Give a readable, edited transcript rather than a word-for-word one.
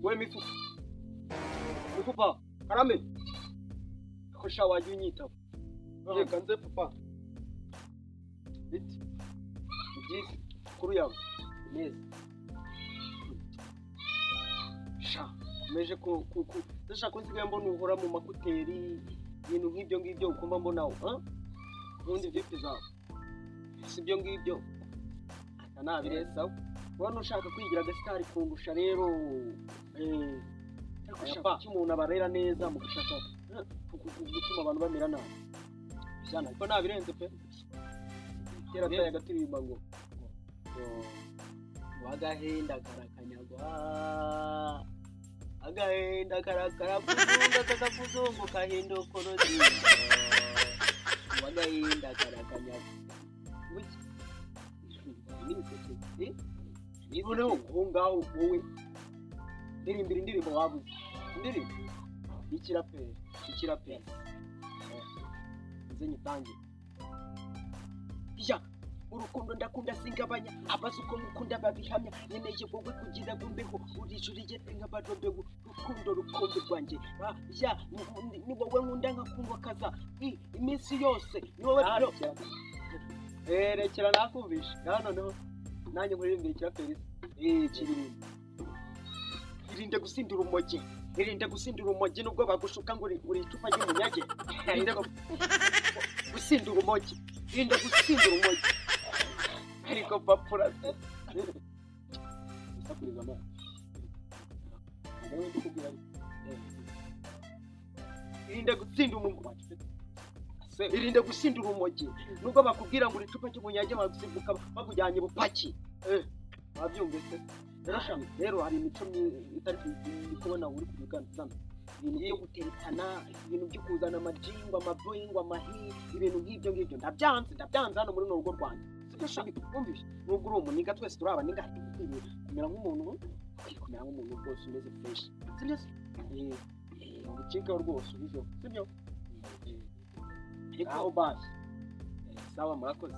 We Mifupa, Mifupa, karame ko sha, wajya unyitaba? Reka nze, papa. Biti? Ni byiza kuri yawe neza sha. Komeje ku ndashaka ko nsigaye mbona uhora mu makuteri, ibintu nk'ibyo ngibyo, ukumva mbona, ah, ubundi vipi zawe? Si ibyo ngibyo ata nabiresaho, ubona ushaka kwigira agasitari kundusha rero. Ariko Aya sha, pa. kuki umuntu abarera neza mugashaka gutuma abantu bamera nabi? Jana, ariko nabirenze pe. Kera Birenze. taye agaturirimba ngo Agahinda karakanyagwa, agahinda karakuzunga, kakakuzungu kahinduka uruzingo, agahinda karakanyagwa. Wiki. Nisekeye. Eh? Noneho aho ngaho wowe ndirimbira indirimbo wabuze. Indirimbo? Y'ikiraperi. Ikiraperi. Nze nyitangire ya urukundo. Ndakunda singabanya, abazi uko ngukunda babihamya. Nkeneye wowe kugira ngo mbeho, urijuriye nk'abarobewe. Rukundo, rukundo rwanjye. Ah, ya ni wowe nkunda nkakundwa kaza. Iminsi yose ni wowe bro. Eh, rekera, nakumvisha ngaho. Noneho nanjye nkuririmbira ikiraperi. Eh, kiririmba. Irinde gusindira urumogi, irinde gusindira urumogi, nubwo bagushuka ngo uri icupa ry'umunyage. Irinde gusinda urumogi, irinde gusinda urumogi. Ariko papura. Usakuriza amazi ntabwo ndi kubwira, ariko irinde gutsinda urumogi, irinde gusinda urumogi, nubwo bakubwira ngo uri icupa ry'umunyage, bagusimbuka bakujyanye bupaki. Eh, wabyumvise? Rero sha, rero hari imico itari ndi kubona uri kugana, ibintu byo guteretana, ibintu byo kuzana amajingwa, amaboyingwa, amahi, ibintu nk'ibyo ngibyo. Ndabyanze, ndabyanze hano muri runo rugo rwanjye, sibyo sha? Wumvise? Nubwo uri umuniga, twese turi abaniga, ariko ukwiriye kumera nk'umuntu, ukwiye kumera nk'umuntu rwose umeze fresh, sibyo se? Eh, eh, ubicikeho rwose, ubiveho, sibyo? Eh, ariko Aho basi. Eh, sawa, murakoze.